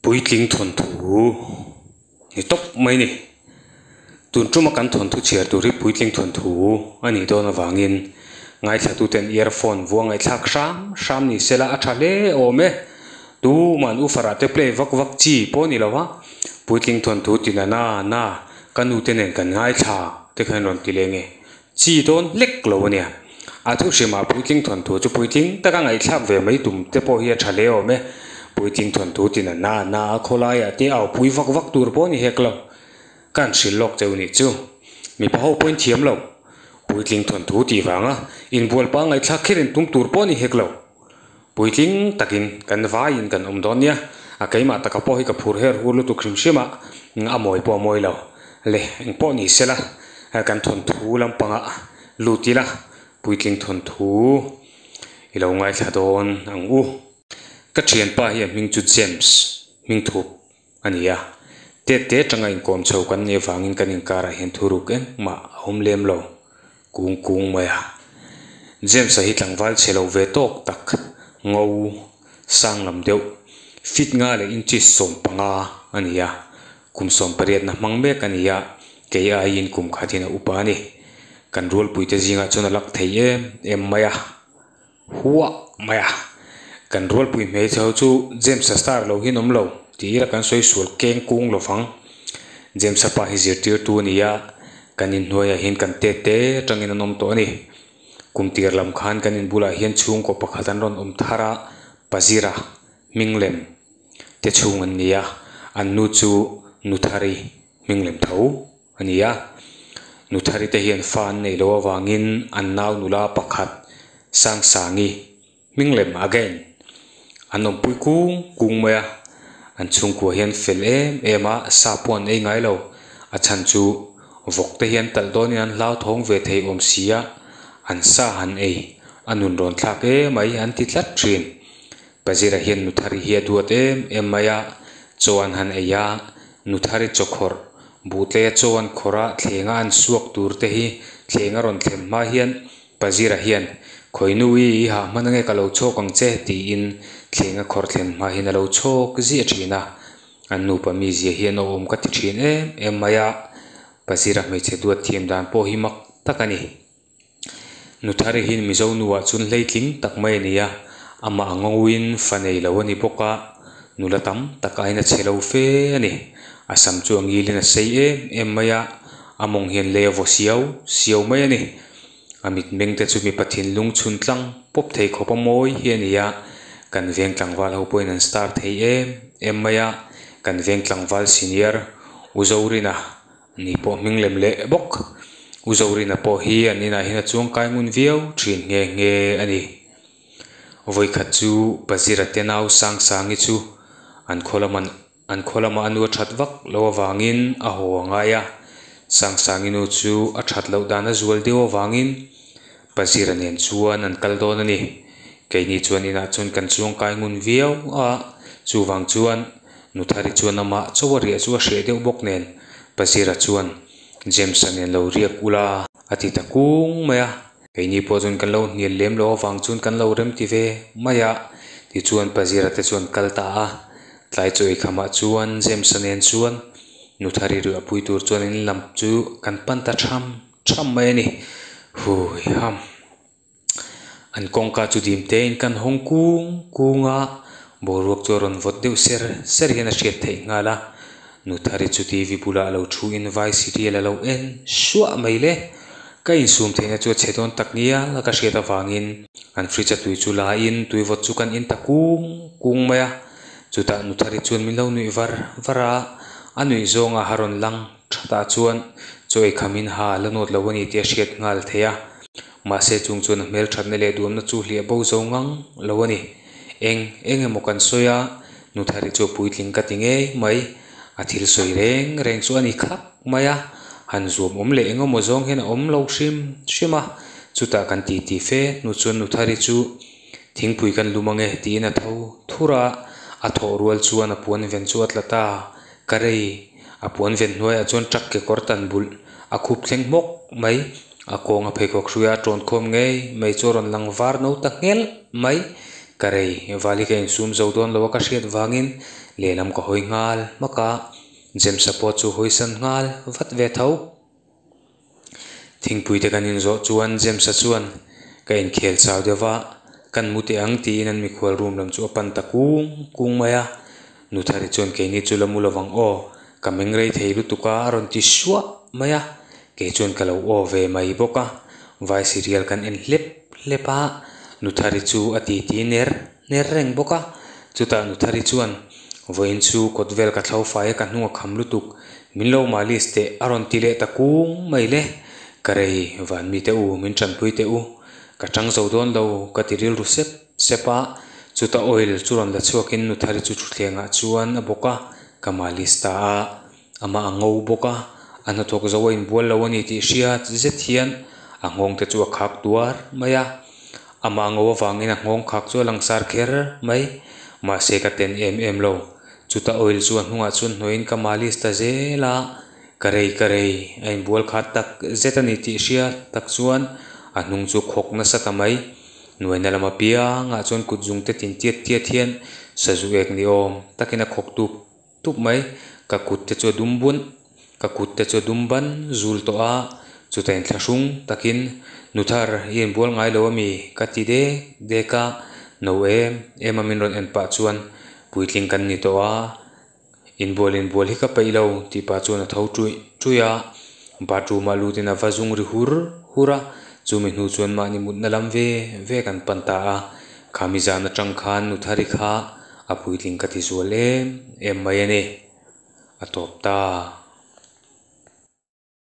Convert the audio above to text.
Puitling thawnthu ni tawp mai ni. Tun tuma kan thawnthu chhiar tur hi puitling thawnthu a nih dawn avangin ngaithlatuten earphone vua ngaihthlak hram hram ni sela a tha hle awm e. Tuman ufarah te play vak vak chi pawh a ni lo va, puitling thawnthu ti na na na ka nute nen kan ngaithla te khan rawn ti leh nge chi dawn hlek lo a nia. A thu hrimah puitling thawnthu chu puitling taka ngaihthlak ve mai tum te pawh hi a tha hle awm e. Puitling thawnthu ti na na na a khawlaiah te au pui vak vak tur pawh a ni hek lo. Ka han hrilh lawk cheu nih chu. Mipa ho pawhin thiam lo. Puitling thawnthu tih vanga inbual pa ngaihthlak kher in tum tur pawh a ni hek lo. Puitling takin kan vaiin kan awm dawn nia, a keimah taka pawh hi ka phur her hur lutuk hrim hrim a, a mawi pawh a mawi lo. Le, eng pawh ni sela, kan thawnthu lampangah lut ila, puitling thawnthu i lo ngaithla dawn ang u. Ka thianpa hi a hming chu James Hmingthup a ni a, tet te atanga inkawm chho kan nih avangin kan inkarah hian thuruk engmah a awm lem lo kung kung mai a. James-a hi tlangval chhe lo ve tawk tak, ngo sang lam deuh, feet nga leh inches 15 a ni a, kum 18 na hmang mek a ni a, kei aiin kum khatin a upa a ni. Kan rualpuite zingah chuan a lak thei em em mai a. Huah mai a, kan rualpui hmeichhe ho chu James-a star lo hian awm lo tih ila kan sawi sual keng kung lo vang. James-a pa hi zirtirtu a ni a, kan inhnuaiah hian kan tet te atangin an awm tawh a ni. Kum tir lam khan kan inbulah hian chhungkaw pakhat an rawn awm thar a, Pazira hming lem te chhung an ni a, an nu chu Nuthari hming lem tho. a ni a. Nuthari te hian fa an neih loh avangin an nau nula pakhat Sangsangi hming lem again an awmpui kung kung mai a. An chhungkua hian fel em em a, sa pawh an ei ngai lo. A chhan chu vawk te hian talh dawnin an hlauthawng ve thei awm si a, an sa han ei a nun rawn thlak em mai an ti tlat thin. Pazira hian Nuthari hi a duat em em mai a, chaw an han ei a, Nuthari chawkhawrh Buhtleia chaw an khawrh a, thlenga an suak tur te hi thleng a rawn thlen hma hian Pazira hian, Khawinu i i hah hman ange ka lo chhawk ang che tiin thleng a khawrh thlen hma hian a lo chhawk ziah thin a. An nupa mizia hian a awm ka ti thin em em mai a, Pazira hmeichhe duat thiam dan pawh hi mak tak a ni. Nuthari hi Mizo nuah chuan hleitling tak mai a ni a, amah a ngawin fa nei lo a ni bawk a, nula tam tak aiin a chhe lo fe a ni. A sam chu a ngilin a sei em em mai a, a mawng hian lei a vaw siau siau mai a ni. A mitmeng te chu mipa thinlung chhun tlang pawp thei khawp a mawi hi a ni a, kan veng tlangval ho pawhin an star thei em em mai a, kan veng tlangval senior U Zorina Ni pawh hming lem leh bawk. U Zorina pawh hi an inah hian a chuangkai ngun viau thin nghe nghe a ni. Vawikhat chu Pazira te nau Sangsangi chu an khaw lama an khaw lama a nu a that vak lo avangin a haw a ngai a. Sangsangi nu chu a that loh dan a zual deuh avangin Pazira nen chuan an kal dawn a ni. Keini chuan inah chuan kan chuangkai ngun viau a, chuvang chuan Nuthari chuan amah chaw a riah chu a hreh deuh bawk nen Pazira chuan James-a nen lo riak ula a ti ta kung mai a. Keini pawh chuan kan lo hnial lem lo avang chuan kan lo rem ti ve mai a, tichuan Pazira te chuan kal ta a. Tlai chaw eikhamah chuan James-a nen chuan Nuthari riahpui tur chuan in lam chu kan pan ta tham tham mai a ni. Hui ham. An kawngka chu dim tein kan hawng kung kung a, boruak chu a rawn vawt deuh ser ser hian a hriat theih nghal a. Nuthari chu TV bulah a lo thu in vai serial a lo en suah mai le. Ka insum theihna chu a chhe dawn tak ngial a ka hriat avangin an fridge a tui chu la in tui vawt chu kan in ta kung kung mai a. Chutah Nuthari chuan min lo nuih var var a, a nuih zawnga a rawn lang thatah chuan chaw ei khamin ha la nawt lo a ni tih a hriat nghal theih a. Mahse chung chuan a hmelthatna leh duamna chu hliah bo zo ngang lo a ni. Eng eng emaw kan sawi a, Nuthari chu a puitling ka ti ngei mai. A thil sawi reng reng chu a ni khak mai a, han zuam awm leh eng emaw zawng hian a awm lo hrim hrim a. Chutah kan ti ti fe hnu chuan Nuthari chu thingpui kan lum ange tiin a tho thur a, a thawh rual chuan a puan ven chu a tla ta. Ka rei, a puan ven hnuaiah chuan truck kekawr tan bulh a khup thleng hmawk mai. A kawng a pheikhawk hrui a tawn khawm ngei mai chu a rawn lang var no ta nghelh mai. Ka rei, Vali ka insum zo dawn lo a ka hriat vangin Lehlam ka hawi nghal hmak a, James-a pawh chu hawisan nghal vat ve tho. Thingpui te kan inzawh chuan James-a chuan ka inkhel chau deuh va, kan mu teh ang tiin an mikhual room lam chu a pan ta kung kung mai a. Nuthari chuan keini chu la mu lovang aw, ka meng rei thei lutuk a a rawn ti suah mai a, kei chuan ka lo aw ve mai bawk a. Vai serial kan en hlep hlep a, Nuthari chu a titi ner ner reng bawk a. Chutah Nuthari chuan, Vawiin chu kawt vel ka thlo fai a ka hnung a kham lutuk, min lo malis teh a rawn ti leh ta kung mai le. Ka rei, van mite u, min tanpui teh u, ka tang zo dawn lo ka ti rilru sep sep a. Chutah oil chu rawn la chhuakin Nuthari chu thutthlengah chuan a bawk a, ka malis ta a. Amah a ngo bawk a, a hnathawk zo a inbual lo a ni tih hriat zet hian a nghawng te chu a khak tuar mai a. Amah ngo avangin a nghawng khak chu a langsar kher mai. Mahse ka ten em em lo. Chutah oil chu a hnungah chuan hnawhin ka malis ta zel a, ka rei ka rei a inbual khat tak zet a ni tih hriat tak chuan a hnung chu khawk nasa ta mai. Nuaina lam apiangah chuan kut zung te tin tiat tiat hian sazu ek ni awm takin a khawk tup tup mai, ka kut te chu a dum bun, ka kut te chu a dum ban zul tawh a, chutah inthlahrung takin Nuthar i inbual ngai lo ami? ka ti dek dek a, no em em a min rawn en pah chuan puitling kan ni tawh a, inbual inbual hi ka peih lo tih pah chuan a tho ṭuih ṭuih a, bathroom ah lutin a va zung ri hur hur a, chumi hnu chuan mahni mutna lam ve ve kan pan ta a, khami zan atang khan Nuthari kha A puitling ka ti zual em em mai a ni. A tawp ta.